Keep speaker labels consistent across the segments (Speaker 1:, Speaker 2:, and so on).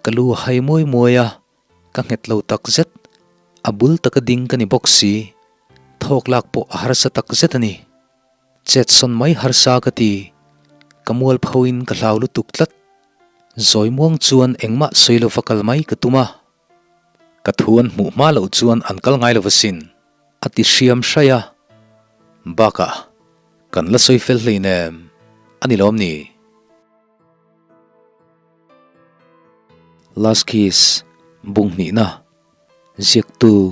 Speaker 1: Ka lu a hai muai muai a, ka nghet lo tak zet. A bul taka ding ka ni bawk si. Thawk lak pawh a harsa tak zet a ni. Chet sawn mai harsa ka ti. Ka mual phoin ka hlau lutuk tlat. Zawi muang chuan engmah sawi lova kal mai ka tum a. Ka thu an hmuh hma loh chuan an kal ngai lova sin. A ti hriam hraih a. Bakah, kan la sawi fel hleinem a ni lawm ni? Last Kiss, Bung hnihna, Ziaktu,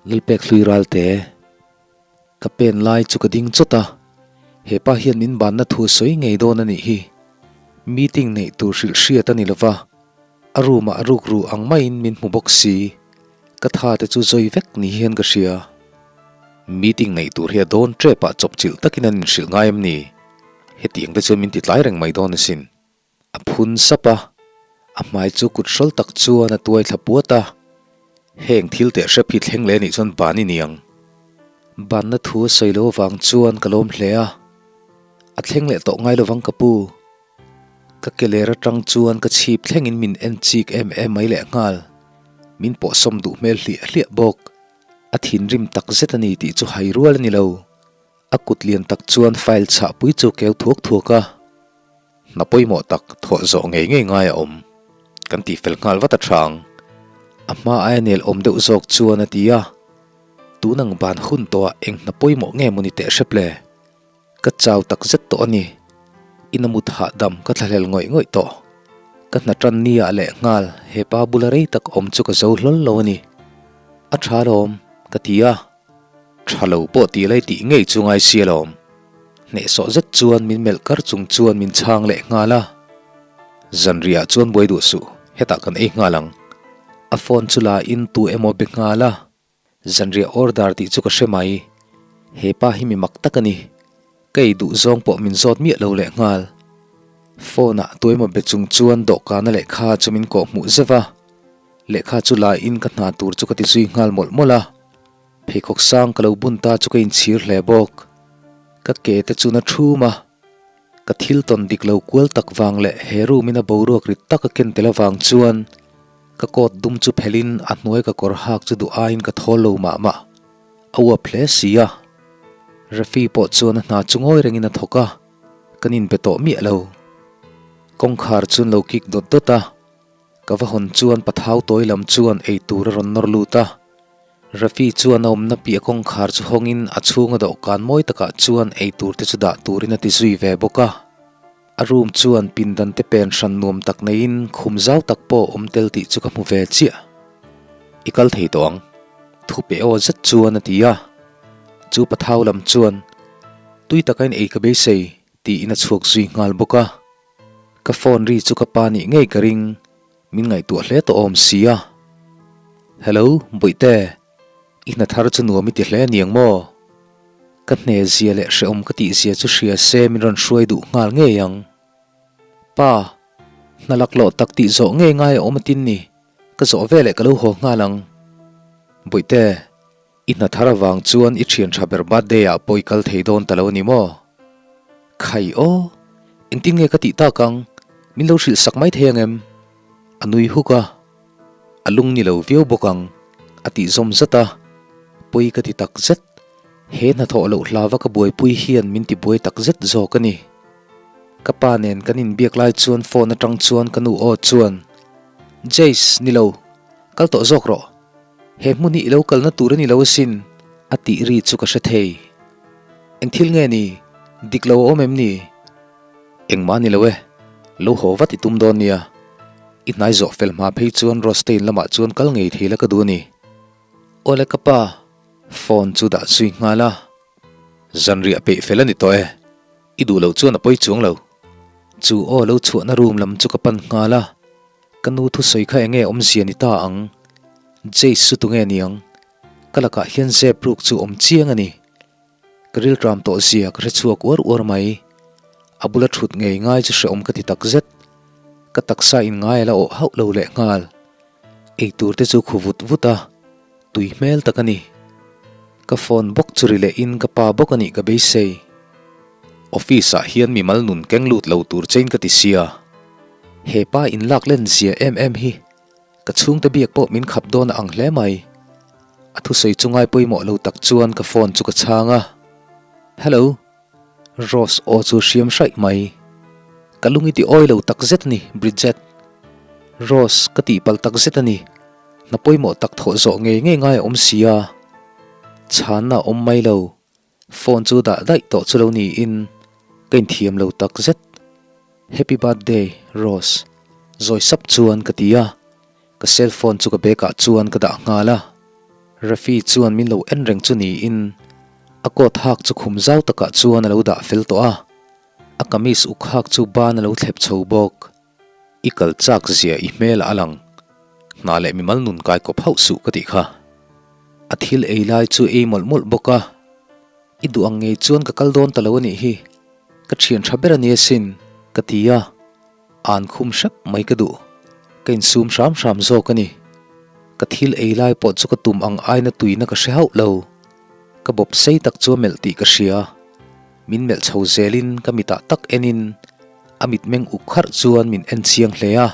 Speaker 1: Lalpek Hlui Ralte. Ka pen lai chu ka ding chawt a, he pa hian min banna thu a sawi ngei dawn a nih hi. Meeting neih tur hrilh hriat a ni lova, a room ah rukru ang maiin min hmu bawk si. Ka tha te chu zawi vek ni hian ka hria. Meeting neih tur hi a dawn tep ah chawpchilh takin an inhrilh ngai em ni? Hetiang te chuan min ti tlai reng mai dawn asin. A phun sap a, a hmai chu kut hrawl tak chuan a tuai thla puat a. Heng thil teh hrep hi thleng leh anih chuan ban i niang. Banna thu a sawi lo avang chuan ka lawm hle a. A thleng leh tawh ngai lovang ka pu. Ka ke ler atang chuan ka chhip thlengin min en chik em em mai leh nghal. Min pawhsawm duh hmel hliah hliah bawk. A thinrim tak zet a ni tih chu hai rual a ni lo. A kut lian tak chuan file chhahpui chu keu thuak thuak a. Hna pawimawh tak thawh zawh ngei ngei ngai a awm. Kan tih fel nghal vat a thang. A hma aia nel awm deuh zawk chuan a ti a. Tunang ban hun tawhah eng hna pawimawh nge maw ni teh hrep le? Ka chau tak zet tawh a ni. Ina mut hahdam ka thlahlel ngawih ngawih tawh. Ka hna tan nia leh nghal he pa bula rei tak awm chu ka zo hlawl lo a ni. A tha lawm, ka ti a. Tha lo pawh tih lai tih ngei chu ngai si alawm. Hnehsawh zet chuan min melh kar chung chuan min chhang leh nghal a. Zanriah chuan buai duh suh, hetah kan ei nghal ang. A phone chu la in tu emaw be nghal a. Zanriah order tih chu ka hre mai. He pa hi mi mak tak a ni. Ka ei duh zawng pawh min zawt miah lo leh nghal. Phone ah tu emaw be chung chuan dawhkana lehkha chu min kawh hmuh zeuh a. Lehkha chu la in ka hna tur chu ka ti zui nghal mawlh mawlh a. Pheikhawk sang ka lo bun ta chu ka inchhir hle bawk. Ka ke te chu na thum a, ka thil tawn dik lo kual tak vang leh he room in a boruak rit tak a ken tel avang chuan ka coat dum chu phelh in a hnuai ka kawr hak chu duh aiin ka thawl lo mah mah. A uap hle si a. Rafi pawh chuan a hna chu ngawi rengin a thawk a, kan inbe tawh miah lo. Kawngkhar chu an lo kik dawt dawt a. Ka va hawn chuan pathau tawi lam chuan ei tur a rawn nawr lut a. Rafi chuan a awmna piah kawngkhar chu hawngin a chhunga dawhkan mawi takah chuan ei tur te chu dah turin a ti zui ve bawk a. A room chuan pindan te pen hran nuam tak neiin khum zau tak pawh a awm tel tih chu ka hmu ve chiah. I kal thei tawh ang. Thu pe aw zet chuan a ti a. Chu pathau lam chuan, Tui taka in ei ka beisei, tiin a chhuak zui nghal bawk a. Ka phone ri chu ka pa nih ngei ka ring, min ngaihtuah hle tawh awm si a. Hello, Bawihte, i hna thar chu nuam i ti hle aniang maw? Ka hne zia leh hrehawm ka tih zia chu hria se min rawn hruai duh nghal ngei ang. Pa, hna laklawh tak tih zawh ngei ngai a awm atin ni, ka zawh veleh ka lo haw nghal ang. Bawihte, I hna thar avang chuan i thian tha ber birthday ah pawh i kal thei dawn ta lo a ni maw? Khai aw, engtin nge ka tih tak ang? Min lo hrilh sak mai thei ang em? A nui huk a, a lung ni lo viau bawk ang, a tih zawm zat a, pawi ka ti tak zet. He hnathawh loh hlava ka buaipui hian min ti buai tak zet zawk a ni. Ka pa nen kan inbiak lai chuan phone atang chuan ka nu aw chuan, Jace, ni lo, kal tawh zawk rawh. He hmun hi i lo kalna tur a ni lo asin, a tih ri chu ka hre thei. Eng thil nge ni? Dik lo a awm em ni? Engmah a ni lo e, lo haw vat i tum dawn nia. I hnai zawh fel hma phei chuan Rostein lamah chuan kal ngei thei la ka duh a ni. Awle ka pa, phone chu dah zui nghal a. Zanriah peih fel a ni tawh e, i duh loh chuan a pawi chuang lo. Chu aw lo chhuahna room lam chu ka pan nghal a. Ka nu thusawi kha enge awmzia ni ta ang? Jace chu tunge niang? Ka lakah hian zep ruk chu awm chiang a ni. Ka rilṭam tawh zia ka hre chhuak uar uar mai. A bula ṭhut ngei ngai chu hrehawm ka ti takzet. Ka taksa in ngai a la awh hauh lo leh nghal. Eitur te chu khu vut vut a, tui hmel tak a ni. Ka phone bawk chu ri leh in ka pa bawk a nih ka beisei. Office ah hian mimal nun keng lut lo tur chein ka ti sia. He pa in lak len zia em em hi. Ka chhungte biak pawh min khap dawn a ang hle mai. A thusawi chu ngai pawimawh lo tak chuan ka phone chu ka chhang a. Hello. Rose aw chu hriam hraih mai. Ka lung i ti awi lo tak zet a ni, Bridget. Rose, ka tihpalh tak zet a ni. Hna pawimawh tak thawh zawh ngei ngei ngai a awm si a. Chhanna a awm mai lo. Phone chu dah daih tawh chu lo niin ka inthiam lo tak zet. Happy birthday, Rose. Zawi sap chuan ka ti a. Ka cell phone chu ka bag ah chuan ka dah nghal a. Rafi chuan min lo en reng chu niin a coat hak chu khum zau takah chuan a lo dah fel tawh a. A kamis uk hak chu ban a lo thlep chho bawk. I kal chak zia i hmel a lang. Hna leh mimal nun kai kawp hauh suh ka tih kha. A thil ei lai chu ei mawlh mawlh bawk a. I duh ang ngei chuan ka kal dawn ta lo a nih hi. Ka thian tha ber a ni asin, ka ti a. An khum hrep mai ka duh. Ka insum hram hram zawk a ni. Ka thil ei lai pawh chu ka tum ang aina tuina ka hre hauh lo. Ka bawp sei tak chu a melh tih ka hria. Min melh chho zelin ka mitah tak enin a mitmeng uk kharh chuan min en chiang hle a.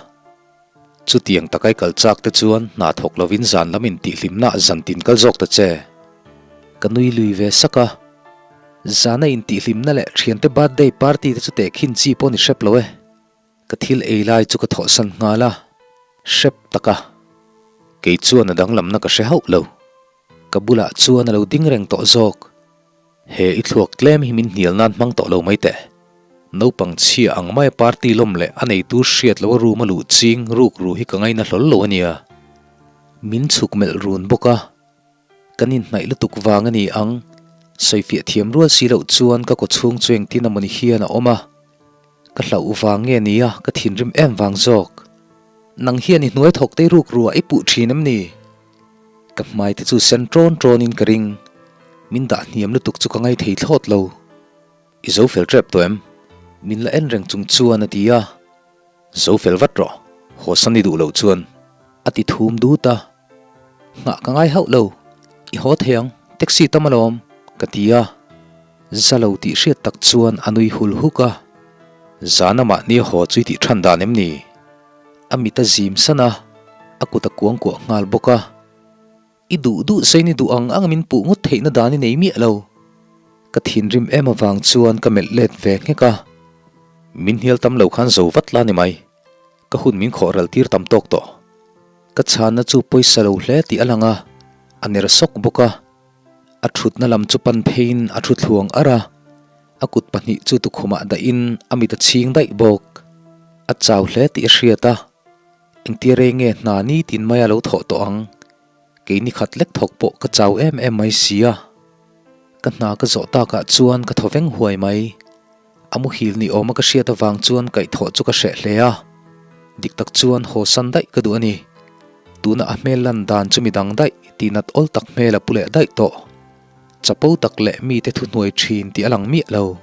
Speaker 1: Chutiang takai kal chak te chuan hna thawk lovin zan lam intihhlimna zan tin kal zawk ta che. Ka nui lui ve sak a. Zana intihhlimna leh thiante birthday party te chu tehkhin chi pawh ni hrep lo e. Ka thil ei lai chu ka thawhsan nghal a, hrep tak a. Kei chuan a danglamna ka hre hauh lo. Ka bulah chuan a lo ding reng tawh zawk. He i thluak tlem hi min hnial nan hmang tawh lo mai teh. Naupang chhia ang maia party lawm leh a neitu hriat loh a room a luh ching ruk ru hi ka ngaina hlawl lo a nia. Min chhuk melh run bawk a. Kan inhnaih lutuk vang a ni ang. Sawifiah thiam rual si loh chuan ka kawchhung chu engtin amawni hian a awm a. Ka hlauh vang nge nia ka thinrim em vang zawk. Nang hian i hnuai thawk tei ruk ruah i puh thin em ni? Ka hmai te chu sen ṭawn ṭawnin ka ring. Min dah hniam lutuk chu ka ngai thei thlawt lo. I zo fel ṭep tawh em? Min la en reng chung chuan a ti a. Zo fel vat rawh, haw san i duh loh chuan. A ti thum dut a. Nghah ka ngai hauh lo. I haw thei ang, taxi tam alawm, ka ti a. Za lo tih hriat tak chuan a nui hul huk a. Zana mahni haw chu i tih ṭhan dan em ni? A mit a zim san a, a kut a kuang kuah nghal bawk a. I duh duh sain i duh ang ang min puh ngawt theihna dan i nei miah lo. Ka thinrim em avang chuan ka melh let ve nghek a. Min hnial tam lo khan zo vat la ni mai. Ka hun min khawh ral tir tam tawk tawh. Ka chhanna chu pawisa lo hle tih a lang a, a ner sawk bawk a. A thutna lam chu pan pheiin a thu thluang ar a, a kut pahnih chu tukhumah dahin a mit a chhing daih bawk. A chau hle tih a hriat a, engtia rei nge hna nitin mai a lo thawh tawh ang? Kei ni khat lek thawk pawh ka chau em em mai si a. Ka hna ka zawh takah chuan ka thaw veng huai mai. A muhil ni awma ka hriat avang chuan kaihthawh chu ka hreh hle a, dik tak chuan haw san daih ka duh a ni. Tuna a hmel lan dan chu midang daih tih nat awl tak hmel a pu leh daih tawh. Chapo tak leh mite thuhnuai thin tih a lang miah lo.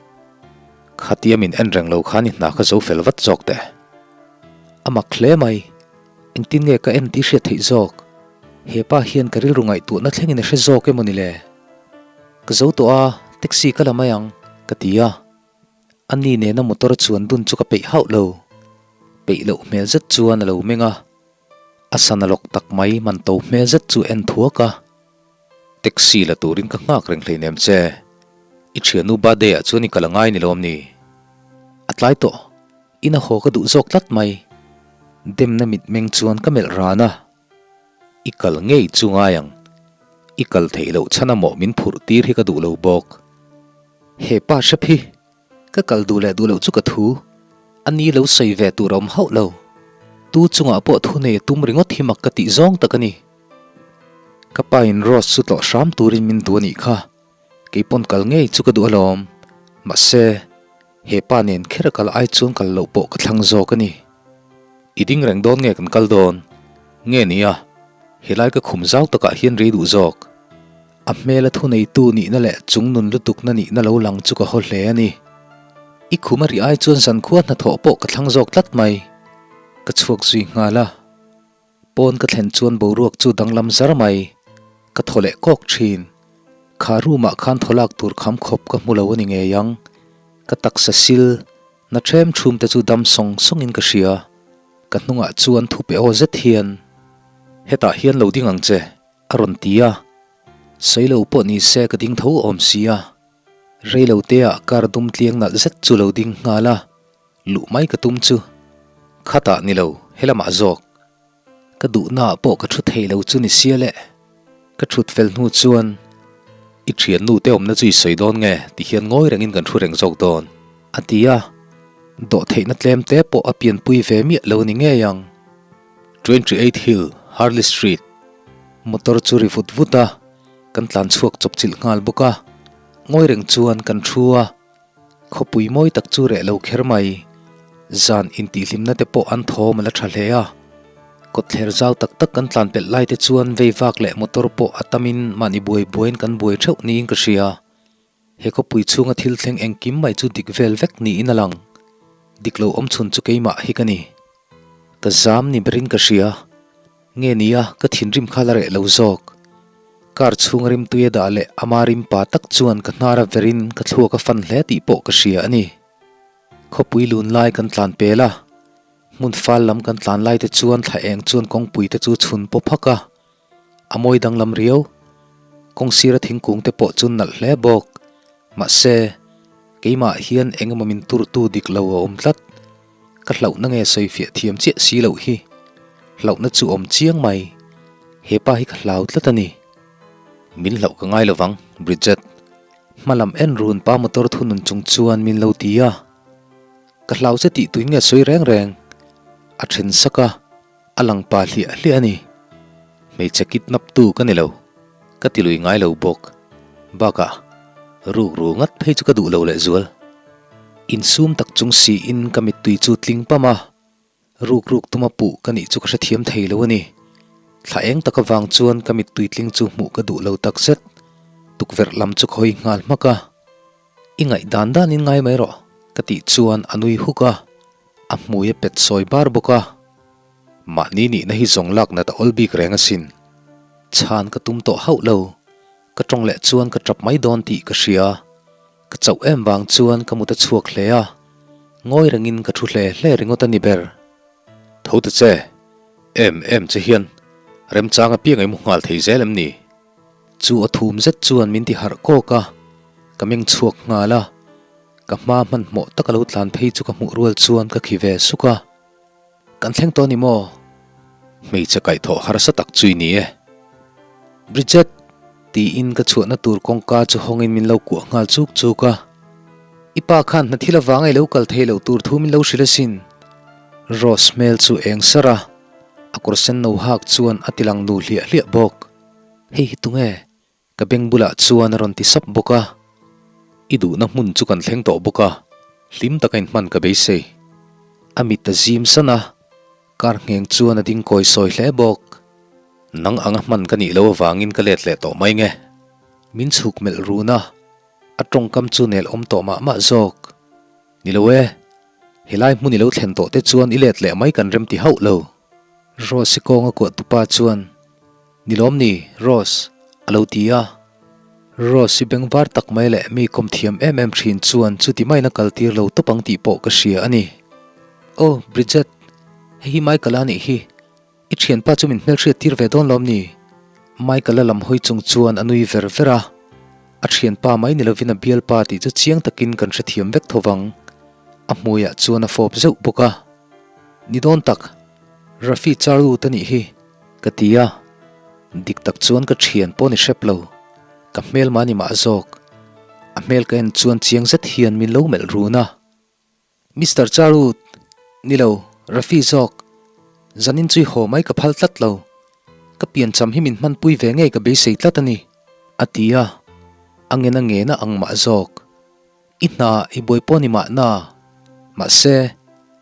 Speaker 1: Khatia min en reng lo khan i hna kha zo fel vat zawk teh. A mak hle mai. Engtin nge ka en tih hriat theih zawk? He pa hian ka rilru ngaihtuahna thlengin a hre zawk emaw ni le? Ka zo tawh a, taxi ka la mai ang, ka ti a. A ni nena motor a chuan dun chu ka peih hauh lo. Peih loh hmel zet chuan a lo meng a. A sana lawk tak mai man to hmel zet chu en thuak a. Taxi la turin ka nghak reng hleinem che. I thiannu birthday ah chuan i kal a ngai ni lawm ni? A tlai tawh. Ina haw ka duh zawk tlat mai. Demna mitmeng chuan ka melh ran a. I kal ngei chu ngai ang. I kal theih loh chhan a mawh min phurh tir hi ka duh lo bawk. He pa hrep hi ka kal duh leh duh loh chu ka thu. A ni lo sawi ve tur a awm hauh lo. Tu chungah pawh thu nei a tum ringawt hi mak ka tih zawng tak a ni. Ka pa in Rose chu tlawh hram turin min duh a nih kha. Kei pawn kal ngei chu ka duh alawm. Mahse. He pa nen kher a kal ai chuan kal loh pawh ka thlang zawk a ni. I ding reng dawn nge kan kal dawn? Nge nia, helai ka khum zau takah hian rei duh zawk. A hmela thuneitu nihna leh chungnun lutukna nihna lo lang chu ka haw hle a ni. I khum a ri ai chuan zankhua hnathawh pawh ka thlang zawk tlat mai. Ka chhuak zui nghal a. Pawn ka thlen chuan boruak chu danglam zar mai. Ka thaw leh kawk thin. Kha room ah khan thaw lak tur kham khawp ka hmu lo a ni ngei ang. Ka taksa sil, na ṭhem ṭhum te chu dam sawng sawng in ka hria. Ka hnungah chuan thu pe aw zet hian. Hetah hian lo ding ang che, a rawn ti a. Sawi lo pawh ni se ka ding tho awm si a. Rei lo te ah car dum tliang nalh zet chu lo ding nghal a, luh mai ka tum chu. Khatah ni lo, helamah zawk. Ka duhna ah pawh ka thu thei lo chu ni sia le. Ka thut fel hnu chuan i thiannu te awmna chu i sawi dawn nge ti hian ngawi rengin kan thu reng zawk dawn, a ti a. Dawhtheihna tlem te pawh a pianpui ve miah lo ni ngei ang. 28 Hill, Harley Street. Motor chu ri vut vut a, kan tlan chhuak chawp chilh nghal bawk a. Ngawi reng chuan kan thu a, khawpui mawi tak chu reh lo kher mai. Zan intihhlimna te pawh an thawm a la tha hle a. Kawtthler zau tak tak kan tlan pelh lai te chuan vei vak leh motor pawh a tamin mahni buai buaiin kan buai theuh niin ka hria. He khawpui chhunga thil thleng engkim mai chu dik vel vek niin a lang. Dik lo awm chhun chu keimah hi ka ni. Ka zam ni berin ka hria. Nge nia ka thinrim kha la reh lo zawk. Car chhunga rimtui a dah leh ama rim pa tak chuan ka hnar a verin ka thluak a fan hle tih pawh ka hria a ni. Khawpui lun lai kan tlan pel a, hmun fal lam kan tlan lai te chuan thla eng chuan kawngpui te chu chhun paw phak a. A mawi danglam riau. Kawng sira thingkung te pawh chu nalh hle bawk. Mahse, keimah hian eng emaw min turtu dik lo a awm tlat. Ka hlauhna nge sawi fiah thiam chiah si loh hi. Hlauhna chu awm chiang mai. He pa hi ka hlau tlat a ni. Min hlauh ka ngai lovang, Bridget. Hma lam en run pa motor thunun chung chuan min lo ti a. Ka hlau che tih tuin nge sawi reng reng. A then sak a. A lang pa hliah hliah a ni. Hmeichhe kidnap tu ka ni lo. Ka ti lui ngai lo bawk. Bakah, rukru ngat phei chu ka duh lo lehzual. Insum tak chung siin ka mittui chu tling pam a, rukruk tuma puh ka nih chu ka hrethiam thei lo a ni. Thla eng tak avang chuan ka mittui tling chu hmuh ka duh lo takzet. Tukverh lam chu ka hawi nghal hmak a. I ngaihdan danin ngai mai rawh, ka tih chuan a nui huk a. A hmui a pet sawi bar bawk a, mahni nihna hi zawng lak nat a awl bik reng asin. Chhan ka tum tawh hauh lo, ka tawng leh chuan ka tap mai dawn tih ka hria. Ka chauh em vang chuan ka mut a chhuak hle a, ngawi rengin ka thu hle hle ringawt a ni ber. Tho ta che, em em che hian remchang apiang ei mu nghal thei zel em ni? Chu a thum zet chuan min ti harh kawk a, ka meng chhuak nghal a. Ka hma hmanhmawh tak a lo tlan phei chu ka hmuh rual chuan ka khi ve suk a. Kan thleng tawh a ni maw? Hmeichhe kaihthawh harsa tak chu i ni e. Bridget! tiin ka chhuahna tur kawngka chu hawngin min lo kuah nghal chuk chuk a. I pa khan hna thil avanga i lo kal thei loh tur thu min lo hrilh asin. Rose hmel chu eng sar a, a kawr sen no hak chuan a tilang nu hliah hliah bawk. Hei hi tunge? Ka beng bulah chuan a rawn ti sap bawk a, I duhna hmun chu kan thleng tawh bawk a, hlim taka inhman ka beisei. A mit a zim san a, kar ngheng chuan a ding kawi sawi hle bawk. Nang anga hman ka nih lo avangin ka let leh tawh mai nge. Min chhuk melh run a, a tawngkam chu nel awm tawh mah mah zawk. Ni lo e, helai hmun i lo thlen tawh te chuan i let leh mai kan rem ti hauh lo. Rose-i kawnga kuah tupa chuan. Ni lawm ni, Rose, a lo ti a. Rose i bengvar tak mai leh mi kawm thiam em em thin chuan chuti maiin a kal tir lo tawp ang tih pawh ka hria a ni. Oh, Bridget, hei hi Michael-a nih hi. I thianpa chu min hmelhriat tir ve dawn lawm ni? Michael-a lam hawi chung chuan a nui ver ver a. A thianpa mai ni lovin a bialpa tih chu chiang takin kan hrethiam vek tho vang. A hmuiah chuan a fawp zeuh bawk a. Ni dawn tak, Rafi Charlut a nih hi. Ka ti a, dik tak chuan ka thian pawh ni hrep lo, ka hmel mah ni mah zawk. A hmel ka en chuan chiang zet hian min lo melh run a. Mister Charwood, ni lo, Rafi zawk, zanin chu i haw mai ka phal tlat lo. Ka piancham hi min hmanpui ve ngei ka beisei tlat a ni, a ti a, a ngen a ngen a ang mah zawk. I hna i buai pawh ni mahna. Mahse,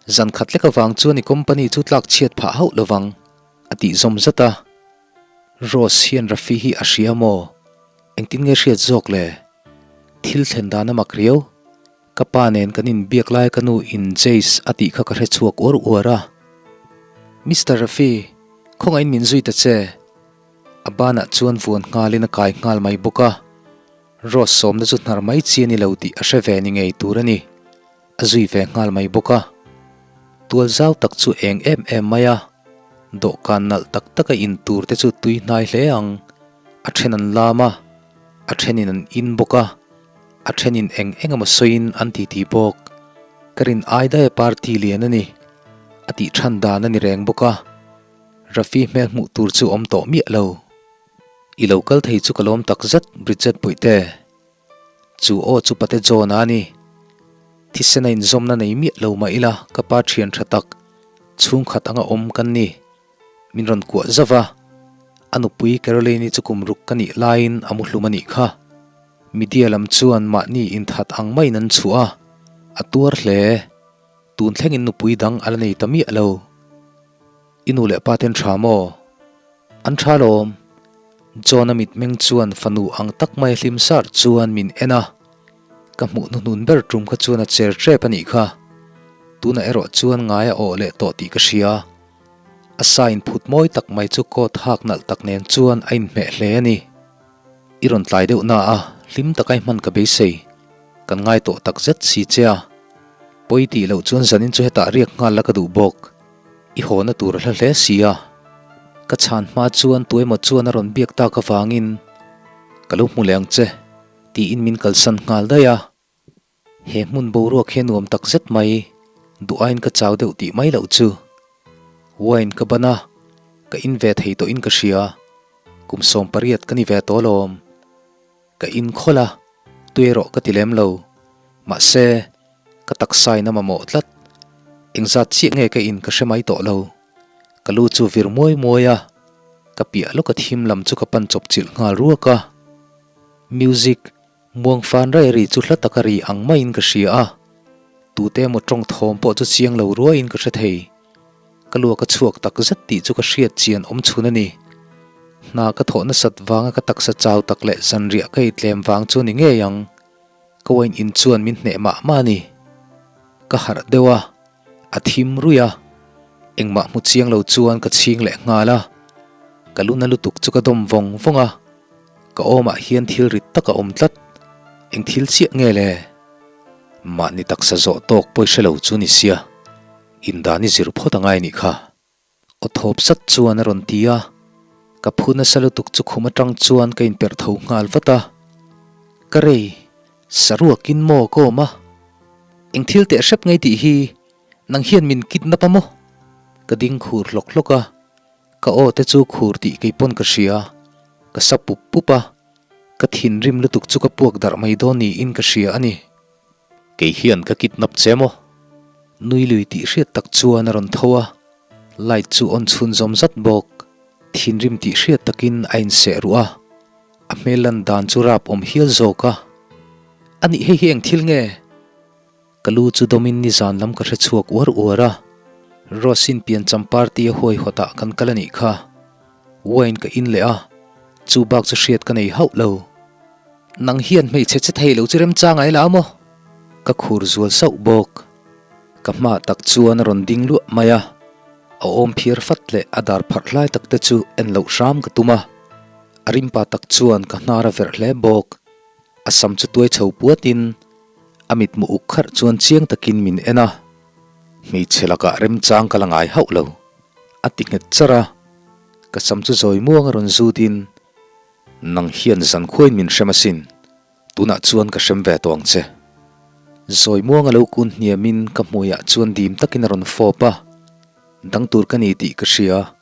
Speaker 1: zan khat lek avang chuan i company chu tlak chhiat phah hauh lovang, a tih zawm zat a. Rose hian Rafi hi a hria maw? Engtin nge hriat zawk le? Thil thlen dan a mak riau. Ka pa nen kan inbiak lai ka nu in Jace a tih kha ka hre chhuak uar uar a. Mister Rafi, khawngaihin min zui ta che. A banah chuan vuan nghalin a kai nghal mai bawk a. Rose sawmna chu hnar mai chi a ni lo tih a hre ve ni ngei tur a ni. A zui ve nghal mai bawk a. Tual zau tak chu eng em em mai a. Dawhkan nalh tak taka in tur te chu tui hnai hle ang. A then an lam a, a thenin an in bawk a, a thenin eng eng emaw sawiin an titi bawk. Ka rin ai daia party lian a ni. A tih than dan a ni reng bawk a. Rafi hmel hmuh tur chu awm tawh miah lo. I lo kal thei chu ka lawm tak zet Bridget Puihte. Chu aw chu Pate John-a a ni. Thisen a inzawmna nei miah lo mah ila ka pa thian tha tak, chhungkhat anga awm kan ni. Min rawn kuah zauh a, a nupui Caroline-i chu kum ruk ka nih laiin a mu hlum a nih kha. Media lam chuan mahni inthat ang maiin an chhuah a, a tuar hle. Tun thlengin nupui dang a la nei ta miah lo. I nu leh pa ten tha maw? An tha lawm. John-a mitmeng chuan fanu ang tak mai hlim sar chuan min en a. Ka hmuh hnuhnun ber tum kha chuan a cher tep a nih kha. Tunah erawh chuan ngai a awh leh tawh tih ka hria. A sa inphut mawi tak mai chu coat hak nalh tak nen chuan a inhmeh hle a ni. I rawn tlai deuh na a, hlim taka i hman ka beisei. Kan ngai tawh tak zet si che a. Pawi tih loh chuan zanin chu hetah riak nghal la ka duh bawk. I hawna tur a hla hle si a. Ka chhan hma chuan tuemaw chuan a rawn biak tak avangin ka lo hmu leh ang che tiin min kalsan nghal daih a. He hmun boruak hi a nuam tak zet mai, duh aiin ka chau deuh tih mai loh chu. Wine ka ban a, ka in ve thei tawhin ka hria. Kum 18 ka ni ve tawh alawm. Ka inkhawlh a, tui erawh ka ti lem lo. Mahse, ka taksa in a mamawh tlat. Engzat chiah nge ka in ka hre mai tawh lo. Ka lu chu vir muai muai a, ka piah lawka thim lam chu ka pan chawp chilh nghal ruak a. Music muang fan raih ri chu hla taka ri ang maiin ka hria a. Tute emaw tawng thawm pawh chu chiang lo ruaiin ka hre thei. Ka luak a chhuak tak zet tih chu ka hriat chian awm chhun a ni. Hna ka thawh nasat vanga ka taksa chau tak leh zanriah ka ei tlem vang chu ni ngei ang. Ka wine in chuan min hneh mah mah a ni. Ka harh deuh a, a thim ruih a, engmah hmu chiang lo chuan ka chhing leh nghal a. Ka lu na lutuk chu ka dawm vawng vawng a, ka awmah hian thil rit tak a awm tlat. Eng thil chiah nge le? Mahni taksa zawh tawk pawi hre lo chu ni sia. Indan i zir phawt angai nih kha. Aw thawp sat chuan a rawn ti a, ka phu nasa lutuk chu khum atang chuan ka inperh tho nghal vat a. Ka rei, saruakin maw ka awm a? Eng thil teh hrep ngei tih hi nang hian min kidnap a maw? Ka ding khur hlawk hlawk a, ka aw te chu khur tih kei pawn ka hria, ka sa pup pup a, ka thinrim lutuk chu ka puak darh mai dawn niin ka hria a ni. Kei hian ka kidnap che maw? Nui lui tih hriat tak chuan a rawn tho a, light chu on chhun zawm zat bawk. Thinrim tih hriat takin a inseh ruh a, a hmel lan dan chu rap awm hial zawk a. A nih hei hi eng thil nge? Ka lu chu dawmin nizan lam ka hre chhuak uar uar a, Rose-in piancham party a huaihawtah kan kal a nih kha. Wine ka in leh a, chu bak chu hriat ka nei hauh lo. Nang hian hmeichhe che thei lo chu remchang ai la maw? Ka khur zual sauh bawk. Ka hma tak chuan a rawn ding luah mai a, a awm phiar fat leh a dar pharh hlai tak te chu en loh hram ka tum a. A rimpa tak chuan ka hnar a verh hle bawk. A sam chu tuai chho puatin a mitmu uk kharh chuan chiang takin min en a. Hmeichhe lakah remchang ka la ngai hauh lo. A ti nghet char a, ka sam chu zawi muang a rawn zut in, Nang hian zan khuain min hrem asin, tunah chuan ka hrem ve tawh ang che. Zawi muang a lo kun hniam in ka hmuiah chuan dim takin a rawn fawp a, dang tur ka ni tih ka hria,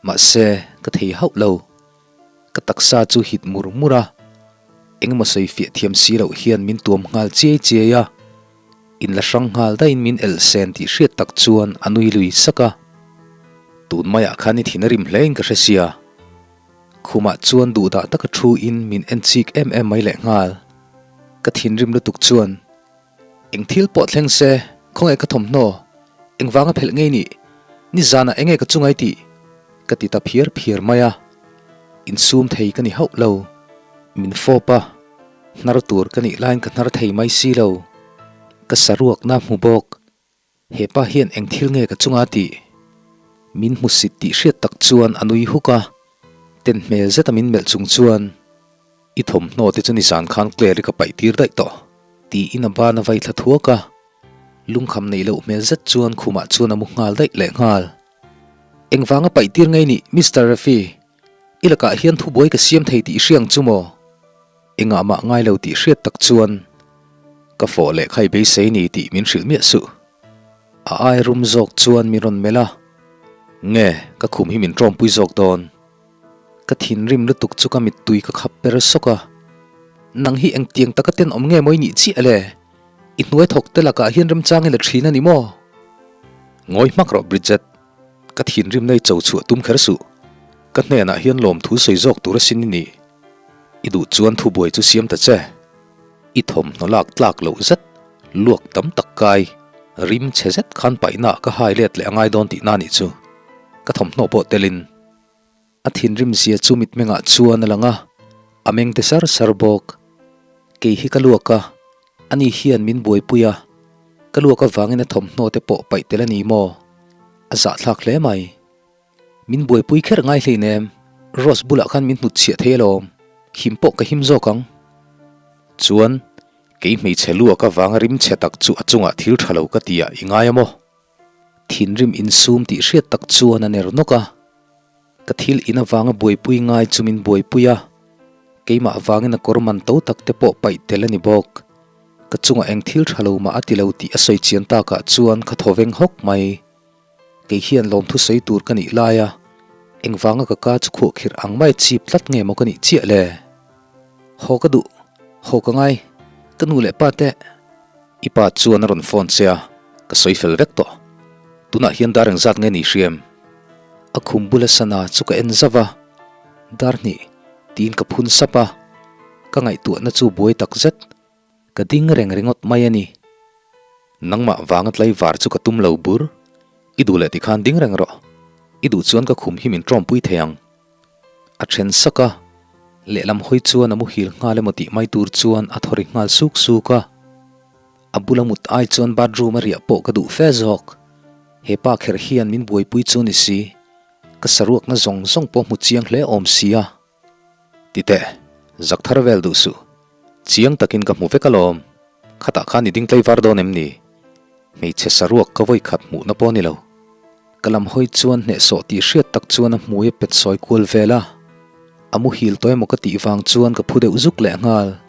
Speaker 1: mahse ka thei hauh lo. Ka taksa chu hit mur mur a, engemaw sawi fiah thiam si loh hian min tuam nghal chiai chiai a. In la hrang nghal daihin min elh sen tih hriat tak chuan a nui lui sak a. Tun maiah khan i thin a rim hle in ka hre sia. Khumah chuan duhdah taka thu in min en chik em em mai leh nghal. Ka thinrim lutuk chuan, Eng thil pawh thleng se, khawnge ka thawmhnaw, engvanga phelh ngei nih, nizanah enge ka chungai tih? Ka ti ta phiar phiar mai a. Insum thei ka ni hauh lo. Min fawp a. Hnar tur ka nih laiin ka hnar thei mai si lo. Ka saruakna hmu bawk. He pa hian eng thil nge ka chunga tih? Min hmusit tih hriat tak chuan a nui huk a. Ten hmel zeta min melh chung chuan, I thawmhnaw te chu nizan khan Claire-i ka paih tir daih tawh, tiin a ban a vai thla thuak a. Lungkham neih loh hmel zet chuan khumah chuan a mu nghal daih leh nghal. Engvanga paih tir ngei nih, Mister Rafi? I lakah hian thubuai ka siam thei tih i hriang chu maw? Engah mah ngai lo tih hriat tak chuan ka fawh leh kha i beisei ni tih min hrilh miah suh. A ai rum zawk chuan min rawn melh a, Nge, ka khum hi min ṭawmpui zawk dawn. Ka thinrim lutuk chu ka mittui ka khap per sawk a, Nang hi engtiang taka tenawm nge maw i nih chiah le? I hnuai thawk te lakah hian remchang i la thin a ni maw? Ngawi hmak rawh Bridget, ka thinrim nei cho chhuah tum kher suh. Ka hnenah hian lawmthu sawi zawk tur asin i nih. I duh chuan thubuai chu siam ta che. I thawmhnaw lak tlak loh zet, luak tam tak kai, rim chhe zet khan paihnaah ka hai let leh a ngai dawn tihna nih chu. Ka thawmhnaw pawh telin. A thinrim zia chu mitmengah chuan a lang a, a meng te sar sar bawk. Kei hi ka luak a, ani hian min buaipui a, ka luak avangin a thawmhnaw te pawh paih tel a ni maw? A zahthlak hle mai. Min buaipui kher ngai hleinem, Rose bulah khan min hnutchhiah thei alawm, him pawh ka him zawk ang. Chuan, kei hmeichhe luak avanga rim chhe tak chu a chungah thil tha lo ka ti a, i ngai a maw? Thinrim insum tih hriat tak chuan a ner nawk a. Ka thil in avanga buaipui ngai chu min buaipui a, keimah avangin a kawr man to tak te pawh paih tel a ni bawk. Ka chungah eng thil tha lo mah a ti lo tih a sawi chian takah chuan ka thaw veng hawk mai. Kei hian lawmthu sawi tur ka nih lai a, engvanga ka ka chu khuahkhirh ang mai chip tlat nge maw ka nih chiah le? Haw ka duh, haw ka ngai, ka nu leh pa te. I pa chuan a rawn phone che a, ka sawi fel vek tawh. Tunah hian dar engzat nge ni hriam? A khum bula sana chu ka en zauh a, dar hnih tiin ka phun sap a, ka ngaihtuahna chu buai tak zet, ka ding reng ringawt mai a ni. Nangmah vanga tlaivar chu ka tum lo bur, i duh leh tikhan ding reng rawh, i duh chuan ka khum hi min ṭawmpui thei ang. A then sak a, lehlam hawi chuan a muhil nghal emaw tih mai tur chuan a thaw ri nghal suk suk a. A bula mut ai chuan bathroom a riah pawh ka duh fe zawk. He pa kher hian min buaipui chu ni si, ka saruakna zawng zawng pawh hmu chiang hle awm si a. Titeh, zak thar vel duh suh. Chiang takin ka hmu vek alawm. Khatah khan i ding tlaivar dawn em ni? Hmeichhe saruak ka vawi khat hmuhna pawh a ni lo. Ka lam hawi chuan hnehsawh tih hriat tak chuan a hmui a pet sawi kual vel a. A muhil tawh emaw ka tih vang chuan ka phu deuh zuk leh nghal.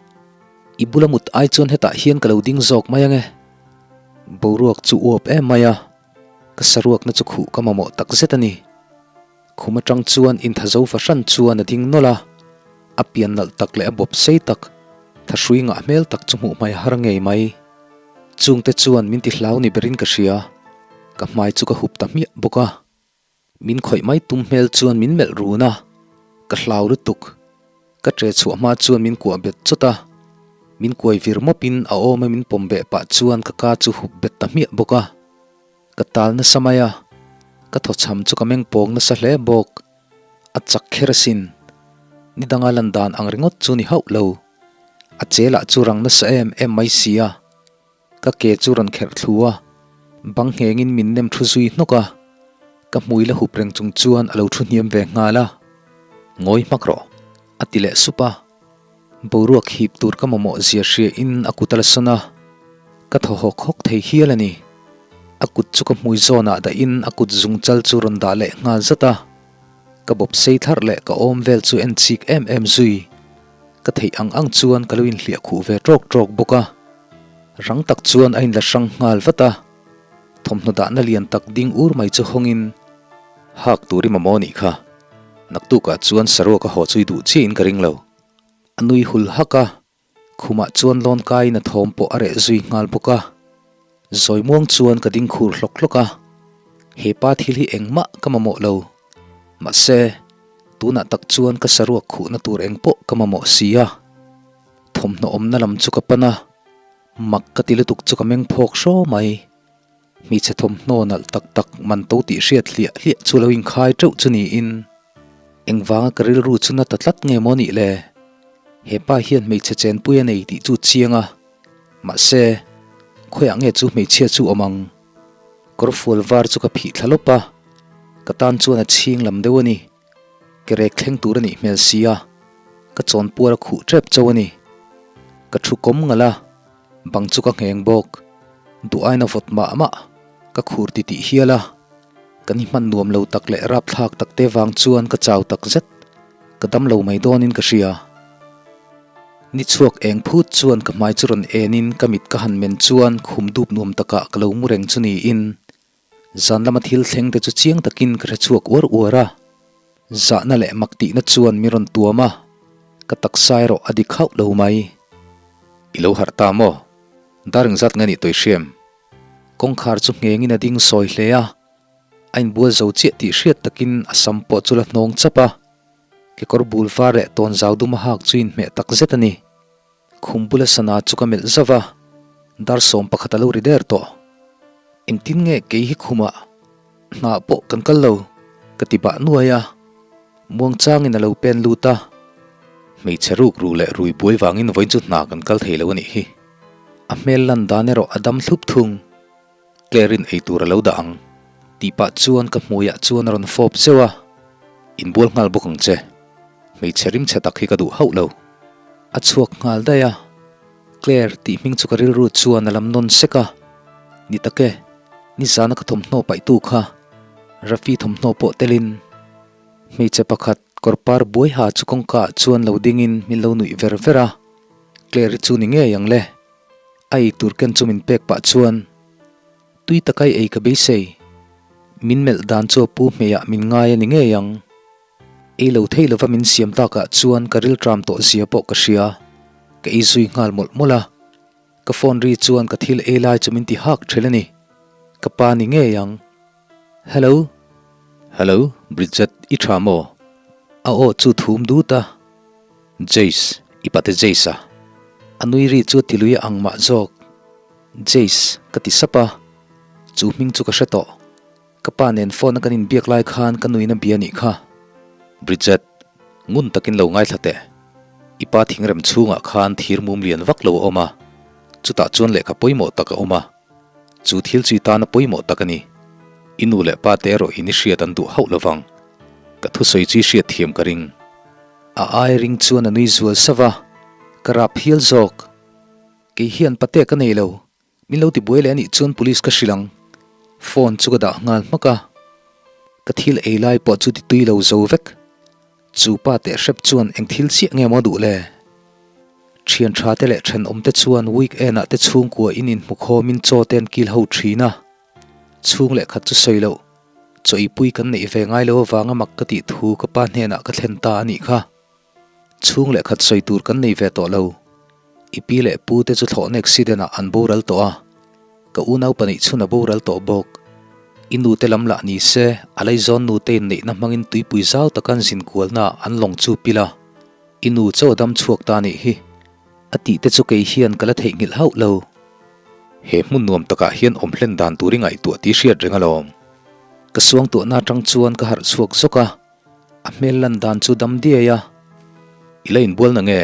Speaker 1: I bula mut ai chuan hetah hian ka lo ding zawk mai ange. Boruak chu uap em mai a, ka saruakna chu khuh ka mamawh tak zet a ni. Khum atang chuan inthazo fahran chuan a ding nawlh a, a pian nalh tak leh a bawp sei tak, thahrui ngah hmel tak chu hmuh hmai har ngei mai. Chungte chuan min ti hlau ni berin ka hria, ka hmai chu ka hup ta hmiah bawk a. Min khawih mai tum hmel chuan min melh run a, ka hlau lutuk. Ka ṭe chhuah hma chuan min kuah bet chawt a, min kuai vir mawpin a awma min pawm beh pah chuan ka ka chu hup bet ta hmiah bawk a. Ka tal nasa mai a, ka thawchham chu ka meng pawng nasa hle bawk. A chak kher asin. Ni danga lan dan ang ringawt chu ni hauh lo. A chelah chu rang nasa em em mai si a. Ka ke chu rawn kherh thlu a, bang nghengin min nem thu zui hnawk a. Ka hmui la hup reng chung chuan a lo thu hniam ve nghal a. Ngawi hmak rawh, a ti leh sup a. Boruak hip tur ka mamawh zia hria in a kut a la sawn a, ka thaw hawk hawk thei hial a ni. A kut chu ka hmui zawnah dah in a kut zung chal chu rawn dah leh nghal zat a, ka bawp sei thlarh leh ka awm vel chu en chik em em zui. Ka theih ang ang chuan ka lo inhliah khuh ve ṭawk ṭawk bawk a, rang tak chuan a inla hrang nghal vat a, thawmhnaw dahna lian tak ding ur mai chu hawngin, Hak tur i mamawh nih kha, naktukah chuan saruak a haw chu i duh chiahin ka ring lo. A nui hul hak a, khumah chuan lawn kaiin a thawm pawh a reh zui nghal bawk a. Zawi muang chuan ka ding khur hlawk hlawk a, he pa thil hi engmah ka mamawh lo. Mahse, tunah tak chuan ka saruak khuhna tur engpawh ka mamawh si a. Thawmhnaw awmna lam chu ka pan a, mak ka ti lutuk chu ka meng phawk hraw mai. Hmeichhe thawmhnaw nalh tak tak man to tih hriat hliah hliah chu lo inkhai teuh chu niin engvanga ka rilru chu na ta tlat nge maw nih le? He pa hian hmeichhe chenpui a nei tih chu chiang a, mahse khawiah nge chu hmeichhia chu awm ang? Kawrfual var chu ka phih thla lawp a, ka tan chuan a chhing lam deuh a ni. Ke rek thleng tur a nih hmel si a, ka chawnpuar a khuh tep chauh a ni. Ka thu kawm ngalh a, bang chu ka ngheng bawk. Duh aina vawt mah mah ka khur ti tih hial a. Kan i hman nuam lo tak leh rapthlak tak te vang chuan ka chau tak zet. Ka dam lo mai dawnin ka hria. Ni chhuak eng phut chuan ka hmai chu rawn enin ka mit ka han men chuan khum dup nuam takah ka lo mu reng chu niin zan lama thil thleng te chu chiang takin ka hre chhuak uar uar a. Zahna leh mak tihna chuan min rawn tuam a, ka taksa erawh a dik hauh lo mai. I lo harh ta maw? Dar engzat nge nih tawihriam? Kawngkhar chu nghengin a ding sawi hle a, a inbual zo chiah tih hriat takin a sam pawh chu la hnawng chap a, kekawr bul var leh tawn zau dum a hak chu inhmeh tak zet a ni. Khum bula sana chu ka melh zauh a, dar 11 a lo ri der tawh. Engtin nge kei hi khumah hna pawh kan kal lo ka ti bah nuai a, muangchangin a lo pen lut a. Hmeichhe ruk ru leh rui buai vangin vawiin chu hna kan kal thei lo a nih hi. A hmel lan dan erawh a dam thlup thung. Claire-in ei tur a lo dah ang tih pah chuan ka hmuiah chuan a rawn fawp zeuh a, Inbual nghal bawk ang che. Hmeichhe rimchhe tak hi ka duh hauh lo. A chhuak nghal daih a, Claire tih hming chu ka rilru chuan a lam nawn sek a, Ni tak e, nizana ka thawmhnaw paihtu kha Rafi thawmhnaw pawh telin hmeichhe pakhat kawr par buai ha chu kawngka ah chuan lo dingin min lo nuih ver ver a, Claire-i chu ni ngei ang le. A ei tur ken chu min pek pah chuan tui takai ei ka beisei. Min melh dan chu a pu hmeiah min ngai a ni ngei ang. Ei lo thei lova min siam takah chuan ka rilṭam tawh zia pawh ka hria. Ka ei zui nghal mawlh mawlh a. Ka phone ri chuan ka thil ei lai chu min ti hak ṭhel a ni. Ka pa ni ngei ang. Hello. Hello, Bridget, i ṭha maw? A aw chu thum dut a. Jace, i pate Jace a? A nui ri chu a ti lui a ang mah zawk. Jace, ka ti sap a. Chu hming chu ka hre tawh. Ka pa nen phone a kan inbiak lai khan ka nuin a bia nih kha. Bridget, ngun takin lo ngaithla teh. I pa thingrem chhungah khan thir mum lian vak lo a awm a, chutah chuan lehkha pawimawh tak a awm a. Chu thil chu i tana pawimawh tak a ni. I nu leh pa te erawh in i hriat an duh hauh lovang. Ka thusawi chu i hriat thiam ka ring. A ai ring chuan a nui zual sauh a, ka rap hial zawk. Kei hian pate ka nei lo, min lo ti buai leh anih chuan police ka hrilh ang. Phone chu ka dah nghal hmak a, ka thil ei lai pawh chu ti tui lo zo vek. Chu pa teh hrep chuan eng thil chiah nge maw duh le? Thian tha te leh thenawm te chuan weekend ah te chhungkua in inhmu khawmin chaw te an kil ho thin a. Chhung leh khat chu sawi loh, chaw ipui kan neih ve ngai lo avanga mak ka tih thu ka pa hnenah ka thlen ta a nih kha. Chhung leh khat sawi tur kan nei ve tawh lo. I pi leh pu te chu thlawhna accident ah an boral tawh a, ka unau pahnih chhun a boral tawh bawk. I nu te lam lah ni se, a laizawn nu te inneihna hmangin tuipui zau taka an zin kualna ah an lawng chu pil a, i nu chaw a dam chhuak ta a nih hi. A tih te chu kei hian ka la theihnghilh hauh lo. He hmun nuam takah hian awm hlen dan tur i ngaihtuah tih hriat reng alawm. Ka suangtuahna atang chuan ka harh chhuak zawk a, a hmel lan dan chu dam diai a. I la inbual na nge?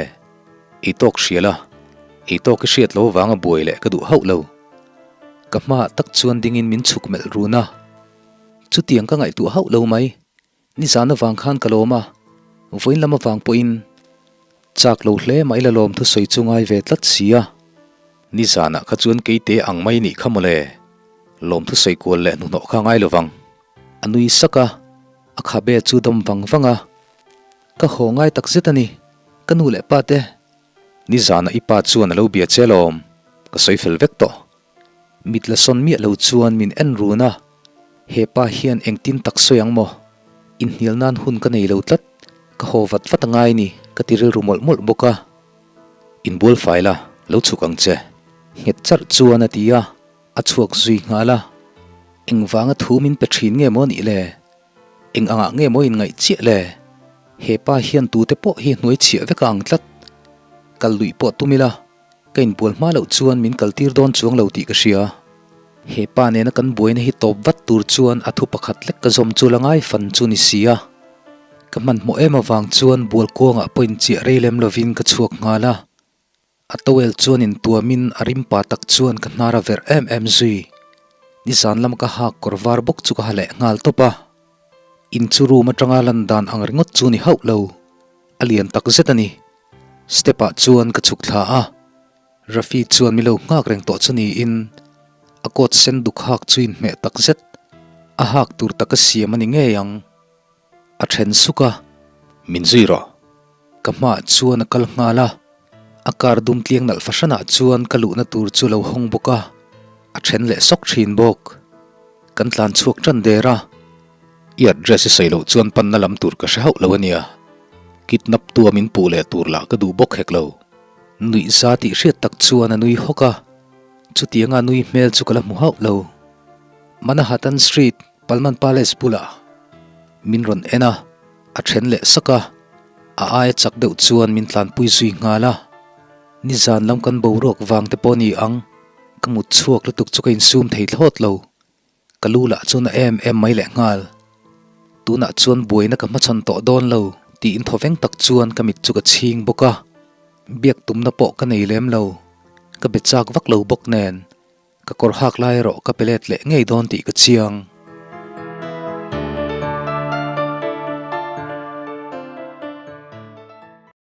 Speaker 1: Ei tawk hria la, ei tawk i hriat lo avanga buai leh ka duh hauh lo. Ka hmaah tak chuan dingin min chhuk melh run a. Chutiang ka ngaihtuah hauh lo mai. Nizan avang khan ka lawm a, vawiin lam avang pawhin chak lo hle mah ila lawm thusawi chu ngai ve tlat si a. Nizanah kha chuan keite ang mai nih kha mawle, lawm thusawi kual leh hnuhnawh kha ngai lovang. A nui sak a, a khabe chu dawm vang vang a. Ka haw ngai tak zet a ni, ka nu leh pa te. Nizanah i pa chuan a lo bia che lawm, ka sawi fel vek tawh. Mit la sawn miah lo chuan min en run a, he pa hian engtin tak sawi ang maw? Inhnial nan hun ka nei lo tlat, ka haw vat vat a ngai ni ka ti rilru mawlh mawlh bawk a. Inbual fai la, lo chhuk ang che. Nghet charh chuan a ti a, a chhuak zui nghal a. Engvanga thu min pe thin nge maw nih le? Eng angah nge maw inngaih chiah le? He pa hian tute pawh hi hnuai chhiah vek a ang tlat. Kal luih pawh tum ila. Ka inbual hma loh chuan min kaltir dawn chuang lo tih ka hria. He pa nena kan buaina hi tawp vat tur chuan a thu pakhat lek ka zawm chu la ngai fan chu ni si a. Ka hmanhmawh em avang chuan bual kuangah pawh inchiah rei lem lovin ka chhuak nghal a. A towel chuan intuamin a rim pa tak chuan ka hnar a verh em em zui. Nizan lama ka hak kawr var bawk chu ka ha leh nghal tawp a. In chu room atanga lan dan ang ringawt chu ni hauh lo. A lian tak zet a ni. Step ah chuan ka chhuk thla a, Rafi chuan mi lo nghak reng tawh chu niin a coat sen duk hak chu inhmeh tak zet. A hak tur taka siam a ni ngei ang. A then suk a, Min zui rawh. Ka hmaah chuan a kal nghal a, a car dum tliang nalh fahranah chuan ka luhna tur chu lo hawng bawk a, a then leh sawk thin bawk. Kan tlan chhuak tan der a, I address i sawi loh chuan panna lam tur ka hre hauh lo a nia. Kidnap tua min puh leh tur lah ka duh bawk hek lo. Nuih za tih hriat tak chuan a nui hawk a, chutianga nui hmel chu ka la hmu hauh lo. Manhattan Street, Pullman Palace bulah min rawn en a, a then leh sak a, a aia chak deuh chuan min tlanpui zui nghal a. Nizan lam kan boruak vang te pawh a ni ang, ka mut chhuak lutuk chu ka insum thei thlawt lo. Ka lu lah chu na em em mai leh nghal. Tunah chuan buaina ka hmachhawn tawh dawn lo tiin thawveng tak chuan ka mit chu ka chhing bawk a, biak tumna pawh ka nei lem lo, ka be chak vak lo bawk nen ka kawr hak lai erawh ka pe let leh ngei dawn tih ka chiang.